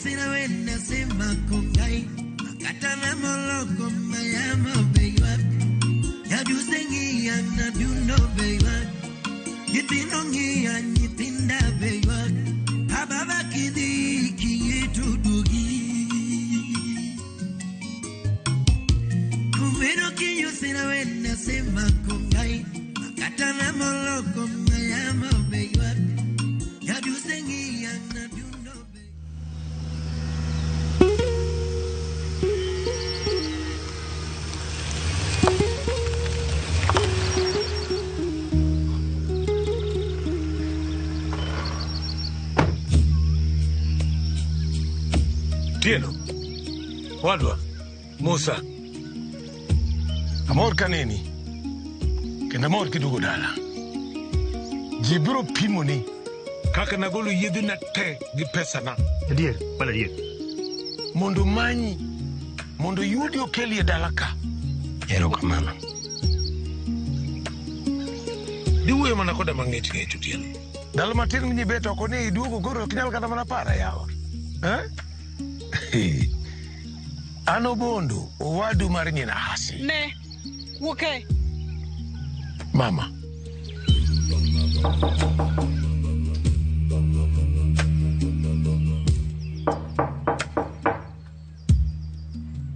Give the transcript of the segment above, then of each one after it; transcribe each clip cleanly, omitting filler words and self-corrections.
kinyosira wena sema kokai makata na moloko mayamo beywak nyaduse ng'iya nadundo beywak nyithindo ng'iya nyithinda beywak ababa kidhi kiyitudugi kumeno kinyosira wena sema kokai makata na moloko mayamo beywak nyaduse ng'iya nadundo. Tieno, wadwa, Musa, amor kaneni, kendo amor kiduogo dala. Ji biro pimoni kaka nagolo yedhena te gi pesana. Adier, mano adier. Mondo manyi, mondo yudi okeli e dala ka. Erokamano. Diwuoyo mana koda mang'ich ng'ich Otieno. Ndalo matin nibet oko ni iduogo koro ok inyal kata mana para yawa. Eh? An Obondo, owadu mar nyina Hasi. Ne, wuok. Mama.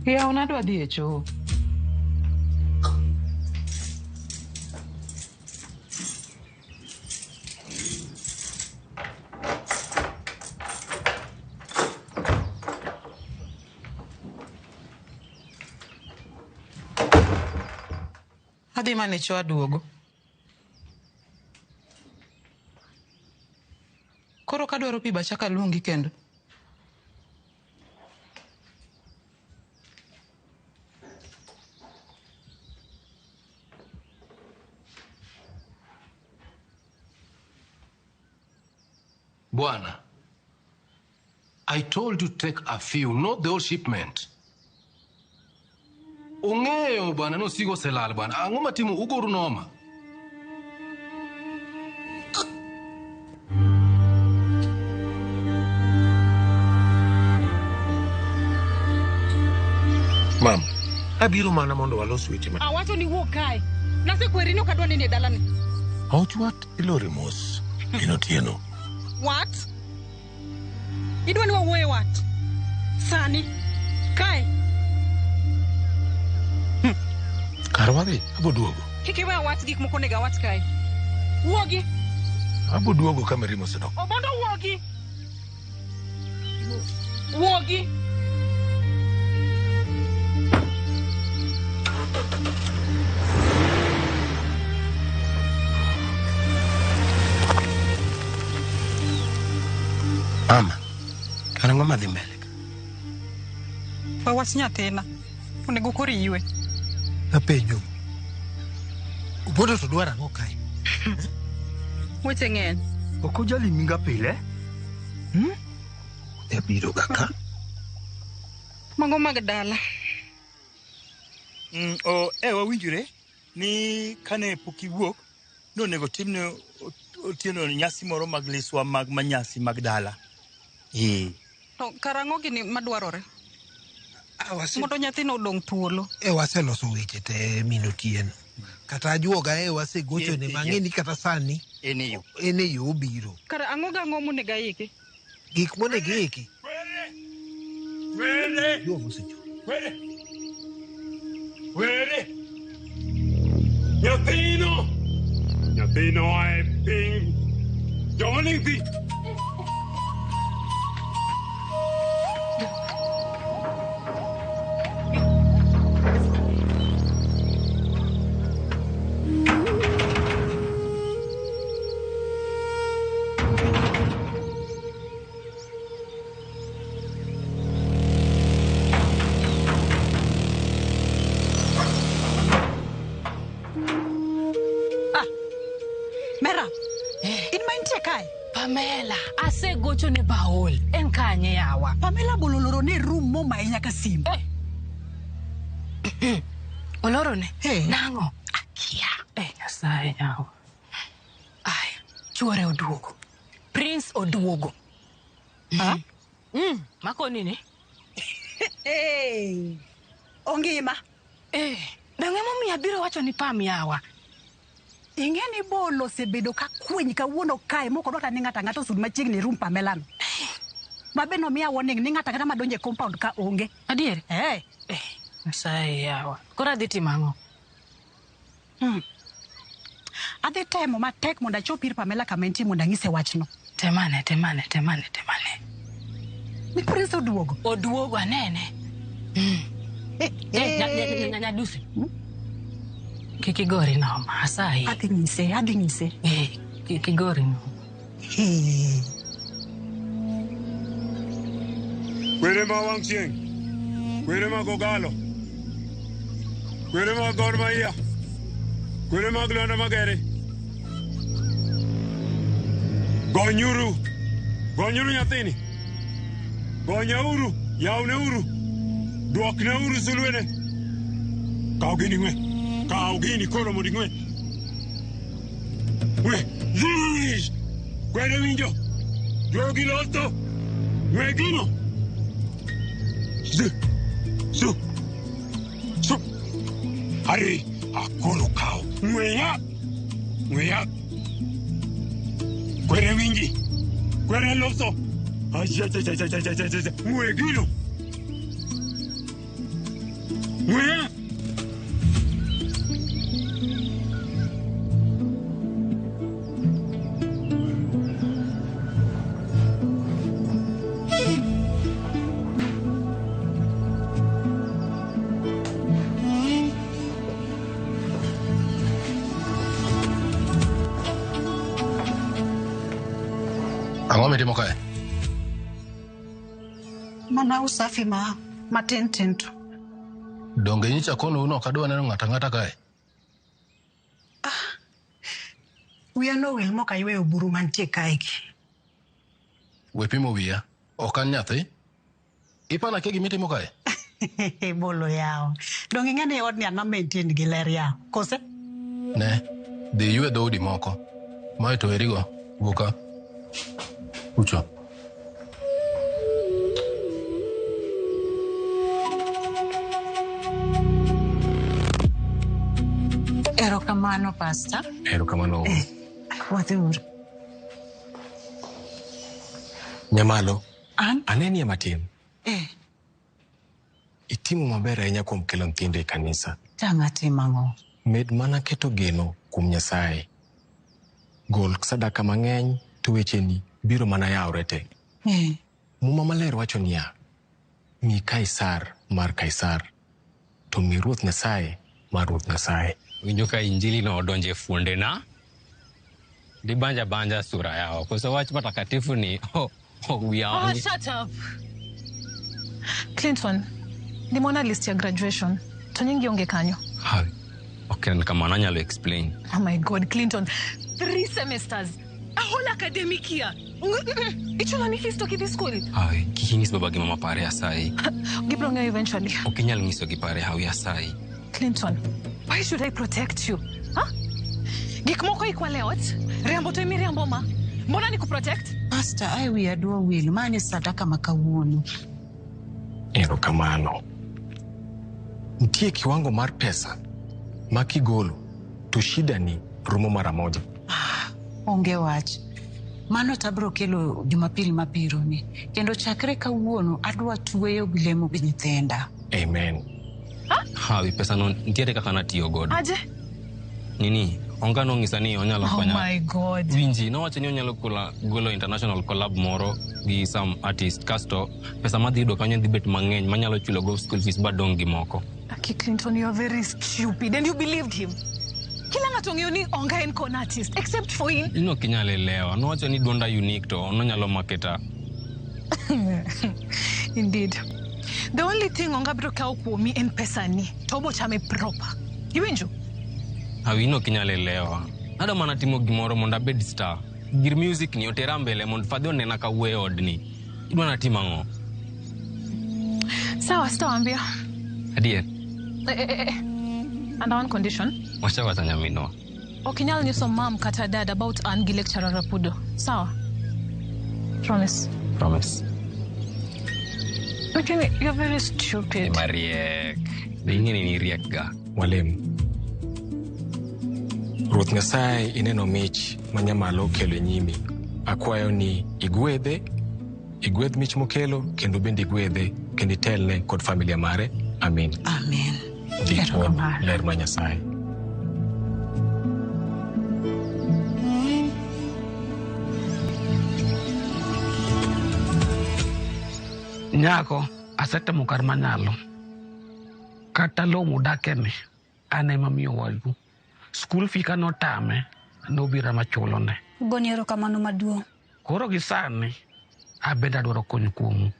Yaw nadwa dhi e choo. Adhi mana e choo aduogo. Koro kadwaro pi bachak aluongi kendo. Bwana, I told you take a few, not the whole shipment. Ong'eyo bwana nosigo oselal bwana. Ang'o matimo ugoru noma? Mama, abiro mana mondo walos weche ma. Awacho ni wuok kae. Nasekweri ni ok adwa neni e dalani. Awach wat ilori mos. Min Otieno. What? Idwa ni wawuoye wat? Sani. Kae. Kar wadhi, abo duogo. Kik iwe awach gik moko onego awach kae. Wuogi. Abo duogo ka mirima osedok. Obondo wuogi. Wuogi. Mama, karang'o madhi mbele ka? We wach nyathina. Onego koro iywe. Apenjo. Obondo to dwaro ang'o kae? Weche ng'eny. Ok ojalimi ga pile? Jabiro ga ka. Mago mag dala. Wawinjore ni kane pok iwuok nonego timne Otieno nyasi moro mag liswa mag manyasi mag dala. Ee. To karang'o gini madwarore? Mondo nyathino odong' thuolo. E waseloso weche te min Otieno. Kata ajuoga e wasegochone mang'e ni kata sani En e yo. en e yo obiro. Kara ang'o gang'o monego aiki? Gik monego iiki. Were! Ajuoga osechopo. Were! Were! Nyathino! Nyathino oa e piny. Joma ling' thi. Mera, in ma intie kae? Pamela, asegocho ne Baol. En kanye yawa? Pamela bololoro ne room momaye nyaka simu. Olorone? Hey. Nang'o? Akia. Nyasaye yawa. Ay, chuore oduogo. Prince oduogo. Ha? Mako nini? Hey. Ongima. Eh, dang'e momiyo abiro wacho ni pam yawa. Ing'e ni bolo osebedo ka kwiny kawuono kae mok odwa kata ni ng'ato ang'ata osud machiegni e room Pamela no. Ma be nomiya warning ni ng'ato ang'ata madonjo e compound ka onge. Adier? Eh. Eh, Nyasaye yawa. Koro adhi timo ang'o? Adhi temo matek mondo achop ir Pamela kama entie mondo anyise wachno. Temane, temane, temane, temane. Ni Prince oduogo. Oduogo anene. Eh, nyadusi. Kik igori noma, asayi. Adhi nyise, adhi nyise. Eh, kik igori noma. Eh. Kwere ma wang' chieng', kwere mag Ogalo, kwere mag Gor Mahia, kwere mag Lwanda Magere. Gonyuru, gonyuru nyathini. Gonyauru, yawneuru, dwokneuru sulwene. Kaw gini ng'we, kaw gini koro mondo ing'we. Ng'we, zish! Kwere winjo, jogi loso, ng'we gino. Zu, zu, zu. Ari, akoro kaw. Ng'weya, ng'weya. Kwere winji, kwere loso. Ajajajajajajaja. Ng'we gino. Ng'weya. Ang'o mitimo kae? Mana usafi ma matin tin to. Donge nyicha kono ok adwa neno ng'ato ang'ata kae? Wiya nowil mok ayweyo buru mantie kae gi. We pimo wiya. Ok an nyathi. Ipana kia gimitimo kae? Bolo yawa. Donge ing'e ni odni an ma maintain gi ler yawa. Kose? Ne, dhi iywe dhoudi moko. Mae to erigo, wuoka. Ucho. Erokamano, Pastor. Erokamano. Wadhiuru. Nyamalo. An? Anenie matin. Eh. Itimo maber ahinya kuom kelo nyithindo e kanisa. Tang' atimo ang'o? Med mana keto geno kuom Nyasaye. Gol sadaka mang'eny to wecheni biro mana yawre te. Eh. Muma maler wacho niya, mi Kaisar mar Kaisar, to mi Ruoth Nyasaye mar Ruoth Nyasaye. Winjo ka injili no odonjo e fuondena. Dibanja banja sura yao. Koso wach matakatifu ni wiya Oh, shut up. Clinton, nimeona list ya graduation. To nyingi onge kanyo. Hawi. Ok en kamano anyalo explain. Oh my God, Clinton. 3 semesters. A whole academic year. Ichulo ni fees to kidhi school. Hawi, kik inyis baba gi mama pare asayi. Gibro ng'eyo eventually. Ok inyal nyisogi pare hawi asayi. Clinton, why should I protect you? Huh? Gik moko ikwale ot, riambo to imiriambo ma. Mbona ni kuprotect? Pastor, ai wiya dwa wil. Mane sadaka ma kawuono. Erokamano. Nitie kiwango mar pesa ma kigolo to shida ni rumo mara moja. Onge wach. Mano tabro kelo Jumapil mabiro ni. Kendo chakre kawuono adwa tweyo gi lemo gi nyithinda. Amen. Hawi, pesa no nitiere kaka natiyo godo. Aje? Nini, Onga nong'isa ni onyalo Oh konya. my God. Winji, nowacho ni onyalo golo international collab moro gi some artist. Kasto, pesa madhi yudo kanyo dhi bet mang'eny manyalo chulo go school fees badong' gi moko. Aki Clinton, you're very stupid and you believed him. Kila ng'ato ong'eyo ni Onga en con artist except for him. In ok inyal elewa. Nowacho ni duonda unique to nonyalo maketa. Indeed. The only thing Onga biro kawo kuomi en pesani. To obo chame proper. Iwinjo? Hawi, in ok inyal elewa. Adwa mana timo gimoro mondo abed star. Gir music ni otera mbele mondo fadhi onena ka wuoyo e odni. Idwa natim ang'o? Sawa, sitawaambia. Adier, Eh. Under one condition. wachawacha nyaminwa. Ok inyal nyiso mom kata dad about an gi lecturer Rapudo. Sawa? Promise. Promise. Lakini you're very stupid. Mariek. Be ing'e ni niriek ga. Walem. Ruoth Nyasaye ineno mich ma nyamalo okelo e nyimi. Akwayo ni igwedhe, igwedh mich mokelo kendo bende igwedhe kendo itelne kod familia mare. Amin. Amen. Dhi kod Erokamano. ler mar Nyasaye. Nyako, asetemo kar manyalo. Kata lowo modakeni, an ema miyo wadu. Skul fee ka notame, nobiro ema chulone. Goni erokamano maduong'. Koro gi sani, abende adwaro kony kuomu.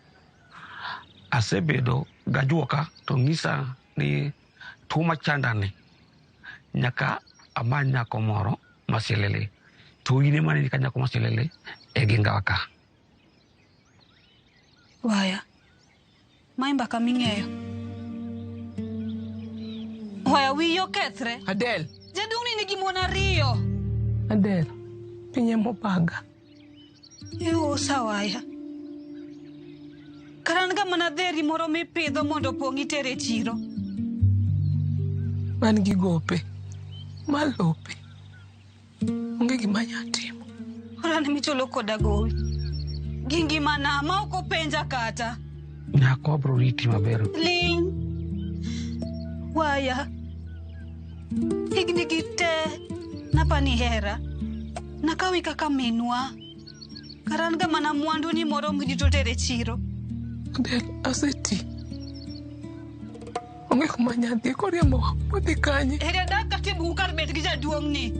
Asebedo gajuoka to ng'isa ni tuo machandani nyaka amany nyako moro masilili. To in ema neni ka nyako masilili e gingawa ka. Waya. Mae mbaka ming'eyo. Waya wiyi okethre. Adel. Jaduong'ni nigi mon ariyo. Adel, piny emopaga. Iusa waya. Kara an ga mana dheri moro mipidho mondo opong' itere e chiro. Man gi gope, ma lope. Onge gima anya timo. Koro an emichulo koda gowi. Gi ngimana ma ok openja kata. Nyako abro riti maber. Ling'. Waya. Higni gi te napani hera. Nakawi kaka minwa. Kara an ga mana mwandu ni moro mirito tere chiro. Adel, aseti. Onge kuma anya dhiye koriembowa wadhi kanye? Ere adak kata e bungu kar bet gi jaduong'ni.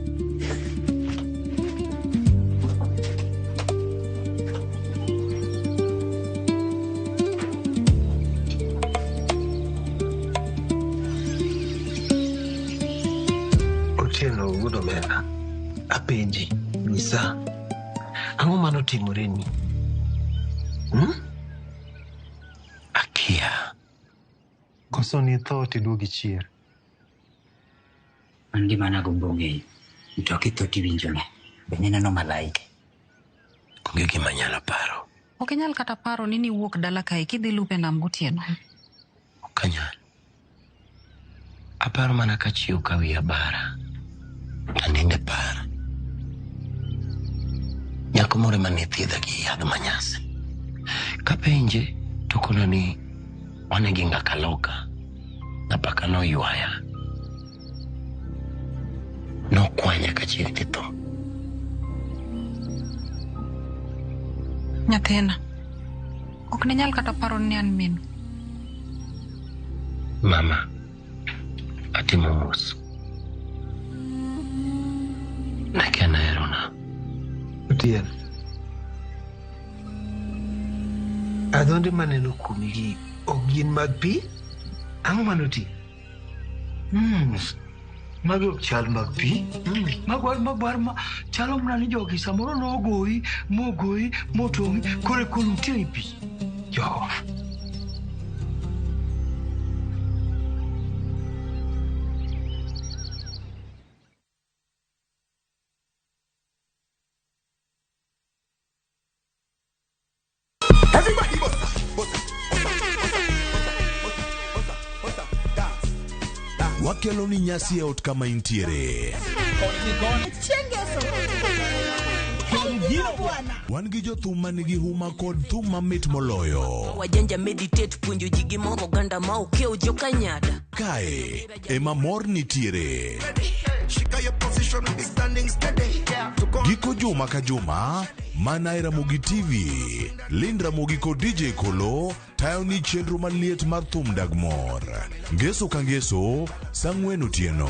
Otieno wuod omenda, apenji, nyisa, ang'o manotimoreni? Hmm? Akia. Koso nitho tiduogi chier. An gima nagombo ng'eyo, to kitho tiwinjo ne, be nineno malaike? Onge gima anyalo paro. Ok inyal kata paro ni niwuok dala kae kidhi lupe nam gotieno. Ok anyal. Aparo mana ka chiew ka wiya bara. Anindo e par. Nyako moro ema ne thiedha gi yadh manyasi. Kapenje to kona ni wan e ginga kaloka. Napaka noywaya. Nokwanya ka chiegni tho. Nyathina, ok ninyal kata paro ni an minu. Mama, atimo mos. Nakia naherona. Otieno. Adhonde maneno kuomigi ok gin mag pi? Ang'o manoti? Magi ok chal mag pi. Magwar magwar ma chalo mana ni jogi samoro nogoyi mogoyi motong'i koro koro nitie e pi. Jo. Everybody bossa, bossa, bossa, bossa, bossa, bossa, dance. Wakelo ni nyasi e ot kama intiere. Wan gi jothum ma nigi huma kod thum mamit moloyo. Wajanja meditate puonjo ji gimoro oganda ma okiew jokanyada. Kae ema mor nitiere. Shika your position, be standing steady. Giko juma ka juma, mana e Ramogi TV. Lind Ramogi kod DJ Kolo tayo ni chenro maliet mar thum dag mor. Ngeso ka ngeso, saa ang'wen otieno.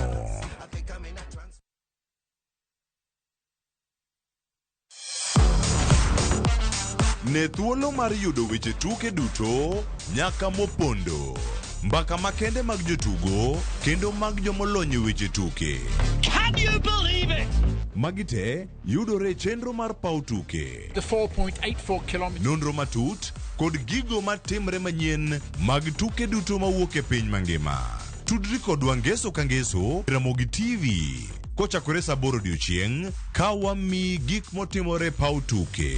Ne thuolo mar yudo weche tuke duto nyaka mopondo. Mbaka makende mag jotugo kendo mag jomolony e weche tuke. Can you believe it? Magi te yudore e chenro mar paw tuke. The 4.84 kilometers. Nonro matut kod gigo matimre manyien mag tuke duto mawuok e piny mangima. Tudri kodwa ngeso ka ngeso Ramogi TV kochakore saa aboro odiochieng' ka wamiyi gik motimore paw tuke.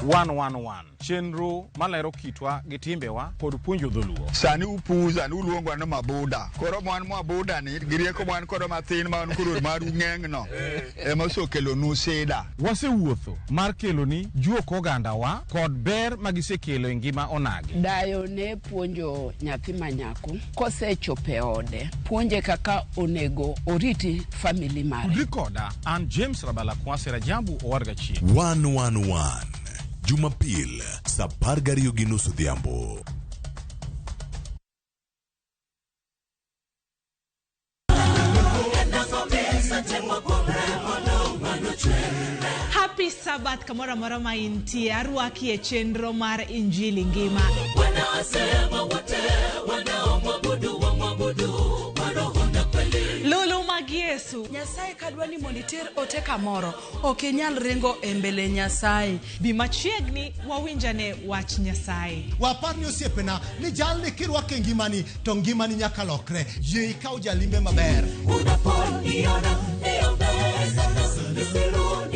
111 chenro malero kitwa gi timbewa kod puonjo dholuo. Sani upuza ni uluongwa ni mabuda. Koro mwan mabuda ni gi rieko mwan kodo mathin ma wan koro maru ng'eng' ema osekelonu sida. Wasewuotho mar keloni juok ogandawa kod ber magisekelo e ngima onagi. Dayo ne puonjo nyathi ma nyako kosechopo e ode, puonje kaka onego oriti family mare. Tudri koda an James Rabala Kwasi Rajabu Owarga Chieng. 111 Jumapil saa 12:30 odhiambo. Happy Sabbath kamoro amora ma intie, arwaki e chenro mar Injili Ngima. Lulu mag Yesu. Nyasaye kadwa ni mondo iter ote kamoro, ok inyal ringo e mbele Nyasaye. Bi machiegni wawinjane wach Nyasaye. Wapar ni osiepena ni jalni kirwako e ngimani to ngimani nyaka lokre. Yie ikaw jalimbe maber.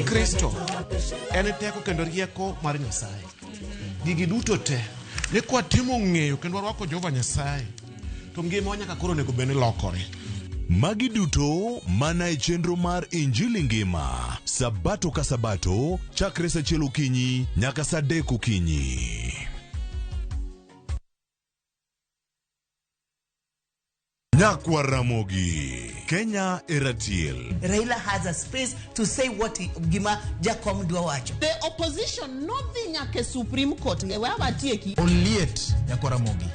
Kristo en teko kendo rieko mar Nyasaye. Gigi duto te ni kwatimo ng'eyo kendo warwako Jehova Nyasaye to ngimawa nyaka koro onego bed ni lokore. Magi duto mana e chenro mar Injili Ngima, Sabato ka Sabato, chakre saa 1 okinyi nyaka saa 3 okinyi. Nyakwa Ramogi, Kenya Eratiel. Raila has a space to say what gima Jakom dwa wacho. The opposition nodhi nyaka Supreme Court. Wawatieki. Oliet Nyakwa Ramogi.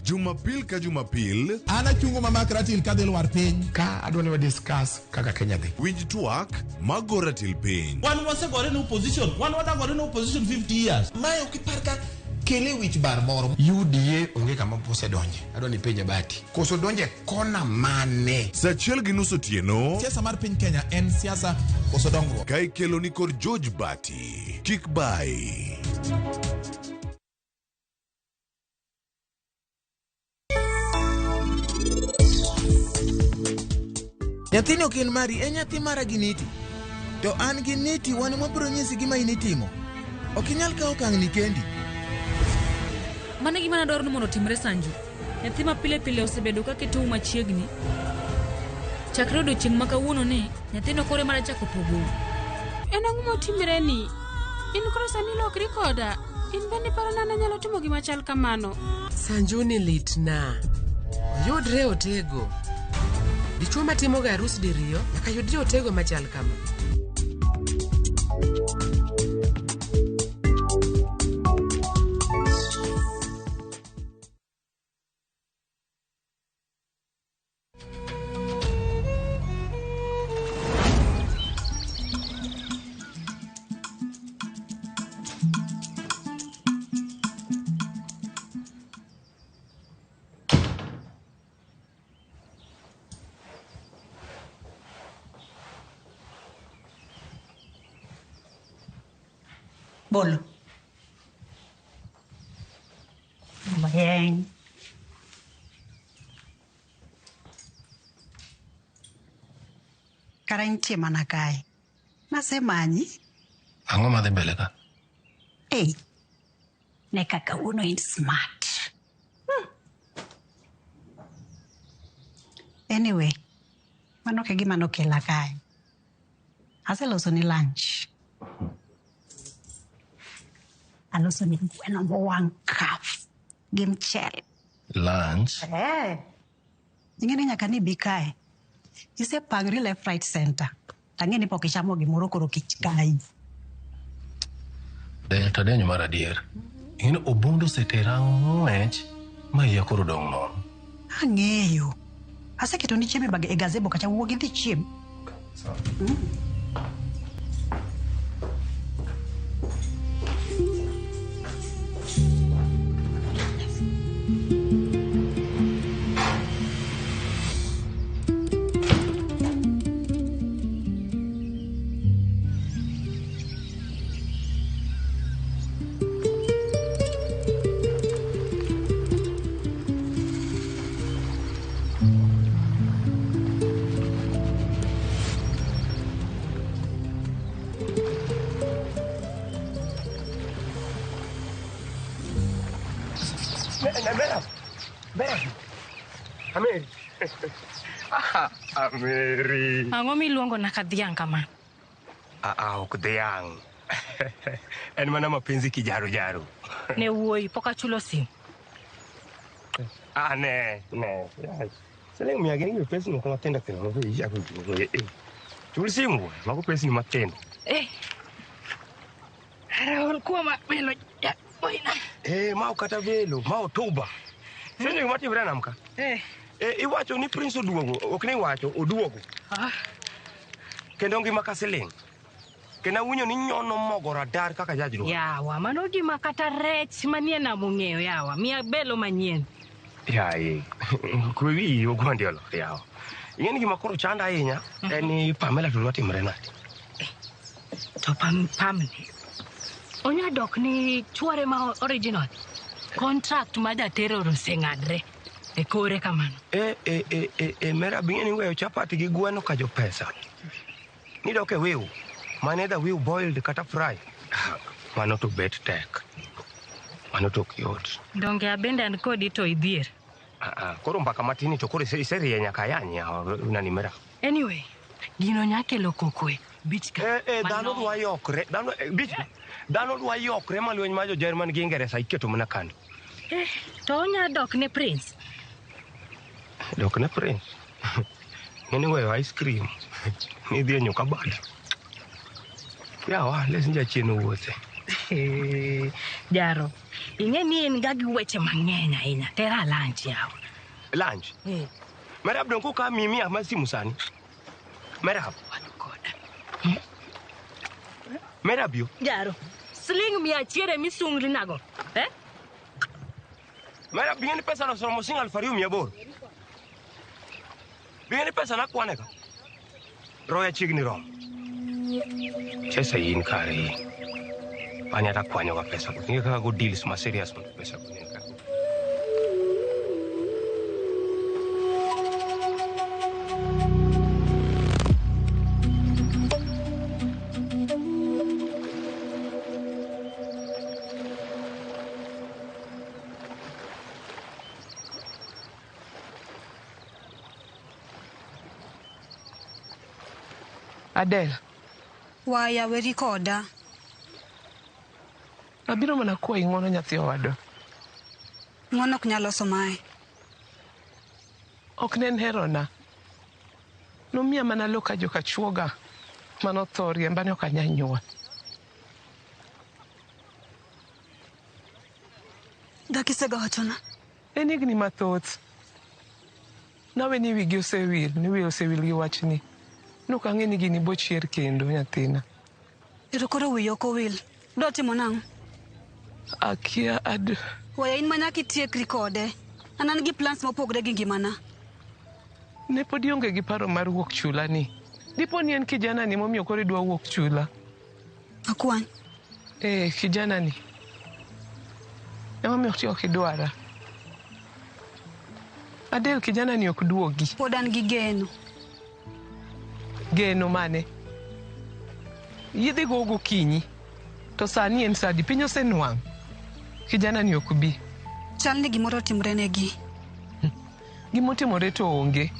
Jumapil ka Jumapil. An achungo mama ratil kadhi lwar piny. Ka adwa ni wa discuss kaka Kenya dhi. Winj twak mago ratil piny. Wan wasegore ne opposition. Wan wadagore ne opposition 50 years. Mae ok ipar ka kele wich bar moro. UDA onge kama osedonje. Adwa ni penje Bati. Koso donje kona mane? Saa 1:30 otieno. Siasa mar piny Kenya en siasa koso dongruok. Ka ikelo ni kod George Bati. Kik bai. Nyathini ok en mari, en nyathi mara gi Niti. To an gi Niti wan ema wabiro nyisi gima in itimo. Ok inyal kawo okang' ni kendi. Mano e gima nadwaro ni mondo otimre Sanju. Nyathi ma pile pile osebedo ka ketou machiegni. Chakre odiochieng' ma kawuono ni, nyathino koro ema chako pogou. En ang'o motimre ni? In koro sani lokri koda. In bende iparo ni an anyalo timo gima chal kamano? Sanju ni litna. Oyudre otego. Dichuo matimoga arus diriyo nyaka yudre otego machal kama. Bolo. Bien. Kara intie mana kae. Nasemanyi. Ang'o madhi mbele ka? Ei. Ne kaka kawuono in smart. Anyway, mano ke gima nokela kae. Aseloso ni lunch. Aloso ni gweno mowang' kaf gi mchele. Lunch? Eh. Ing'e ni nyaka nibi kae. Isepangri left right center. Tang'e ni pok ichamo gimoro koro kech kayi. Denyo to denyo mar adier. Ing'e ni obundo osetera ng'wech ma iya koro dong' nono. Ang'eyo. Aseketo ni chiemo e gazebo kacha wuog idhi chiem. Sawa. Ne, Merab. Ameri. Ah, Ameri. Ang'o miluongo na ka dhiang' kama? Ah, ok dhiang'. En mana mapenzi kijaru jaru. Ne wuoyi, pok achulo sim. Ah, ne. Siling miya gini pesa moko matindo tindo mago ichako duogo. Chul simu, mago pesni matindo. Eh. Ara ol kuoma welo ja boina. Ma ok kata welo, ma otuba. Senyo gima timre nam ka? Iwacho ni Prince oduogo, ok ni iwacho, oduogo. Ah. Kendo ngima ka siling'. Kendo awinjo ni nyono mogo radar kaka jaj dwaro. Yawa, mano gima kata rech manie nam ong'eyo yawa. Miya belo manyien. Yaye, kwe wiyi ogwandi olor yawa. Ing'e ni gima koro chanda ahinya en ni Pamela to dwa timre nade? To Pamni. Onya dok ni chuore ma original. Contract ma jatero oseng'adre e kore kamano. Merab ing'e ni weyo chapati gi gweno ka jopesa. Ni dok e wiu. Mane either wiu boiled kata fry. Mano to bet tek. Mano to ok yot. Donge abende an kodi to idhier. Koro mbaka matini to koro iserie nyaka ayany nani Merab. Anyway, gino nya kelo koko e beach ka. Dhano dwa yokre. Dhano beach. Dhano dwa yokre ma lweny mar jo-Jerman gi Ingeresa iketo mana kando. To onya dok ne Prince. Dok ne Prince? Ng'eni weyo ice cream. Ni dhi e nyuka bada. Yawa, les jachien owuothe. Jaro, ing'e ni in ga gi weche mang'eny ahinya. Tera lunch yawa. Lunch? Merab dong koka miyi mia mar simu sani. Merab. Merab yo. Jaro, siling 100 emisungri nago. Merab ing'e ni pesa no oromo siling 2,800. Ing'e ni pesa nakwane ka. Roya chiegni romo. Chesa in kare. Anya ta kwanyo ga pesa. Ing'e kaka go deals ma serious mondo pesa go ka. Adel. Waya weri koda. Abiro mana kwayi ng'uono nyathi owadwa. Ng'uono ok nyal loso mae. Ok ne en herona. Nomiya mana lo ka joka chuoga manotho riemba ne ok anyal nyuol. Dak isega wachona. En higni mathoth. Nawe ni wigi osewil, ni wiyi osewil gi wachni. Nok ang'e ni gini bochier kendo nyathina. Ero koro wiyi ok owil. Dwa timo nang'o? Akia ad... Waya in ma nyaka itiekri kode. An an gi plans mopogre gi ngimana. Ne pod ionge gi paro mar wuok chula ni. Dipo ni en kijana ni momiyo koro idwa wuok chula. Akwany. Kijana ni. Emomiyo ok idwara. Adel kijana ni ok duogi. Pod an gi geno. Geno mane? Yidhi go gokinyi. To sani en sadi piny osenwang'. Kijana ni ok bi. Chal ni gimoro otimore negi. Gimotimore to onge.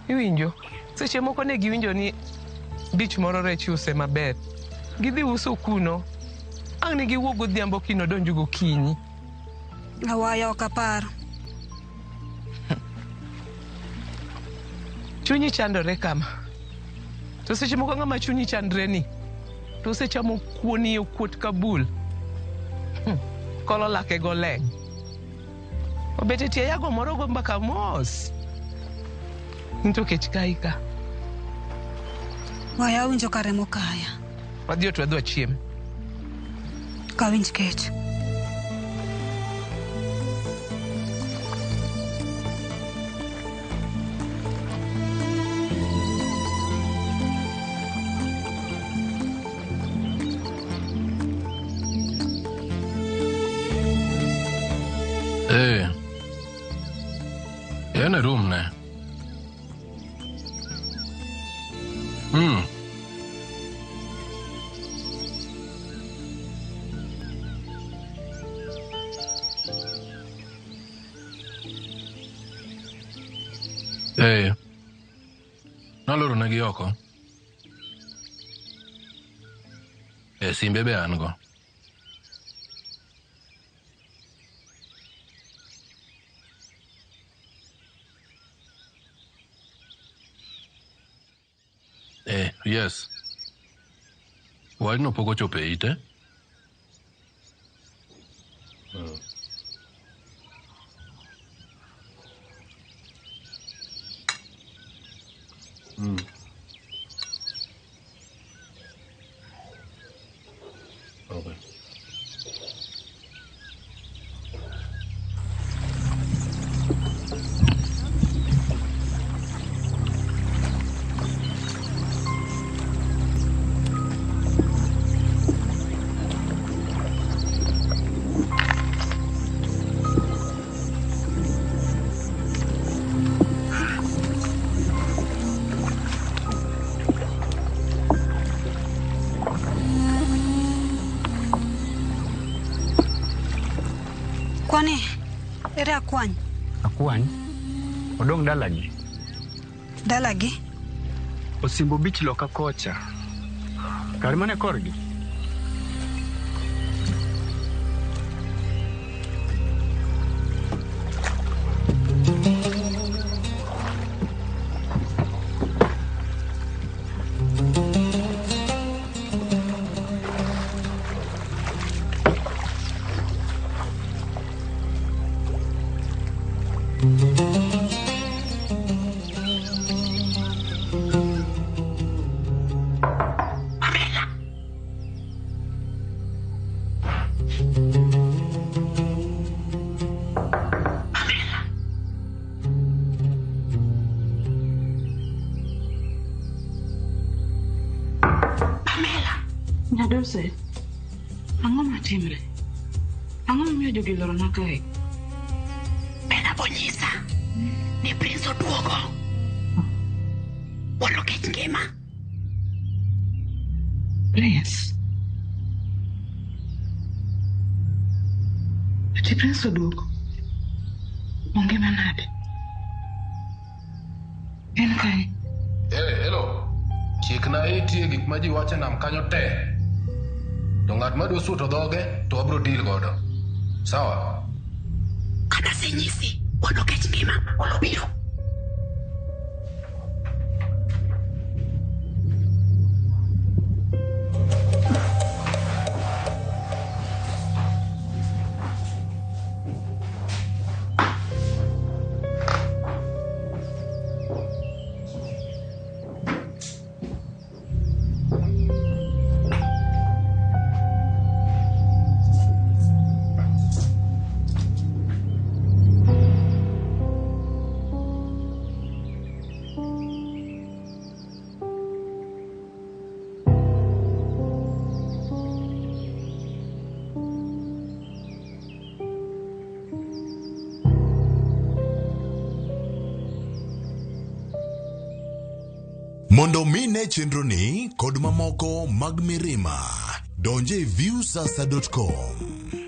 Iwinjo? Seche moko ne giwinjo ni beach moro rech use maber. Gidhi uso kuno. Ang' ne giwuok godhiambo kino donjo gokinyi. Awaya ok aparo. Chunyi chandore kama. To seche moko ng'ama chunyi chandre ni to osechamo kuoni okuot ka bul. Kolo lake go leng. Obet e tie yago moro go mbaka mos. In to kech kai ka. Waya awinjo ka remo kaya. Wadhi ot wadhi wachiem. Ok awinj kech. En e room ne. Eh. Naloro negi oko. Eh, simbe be an go. Eh, yes. Wachno pok ochopo e ite. Okay. Kwani ere akwany Akwany? Odong' dalagi. dalagi? Osimbo bich loka kocha. Kar mane korgi? Nyadose, ang'o matimre? Ang'o momiyo jogi olorona kae? Bena bonyisa ni Prince oduogo. Mondo okech ngima. Prince? Ati Prince oduogo? Ongima nade? En kanye? Eh, hello. Chikna iti e gik ma ji wacho e nam kanyo te. To ng'at ma dwa suto dhoge to wabro deal godo. Sawa? Kata asenyisi mondo okech ngima olo biro. Mondo mi ne chenroni kod mamoko mag Mirima, donje e viewsasa.com.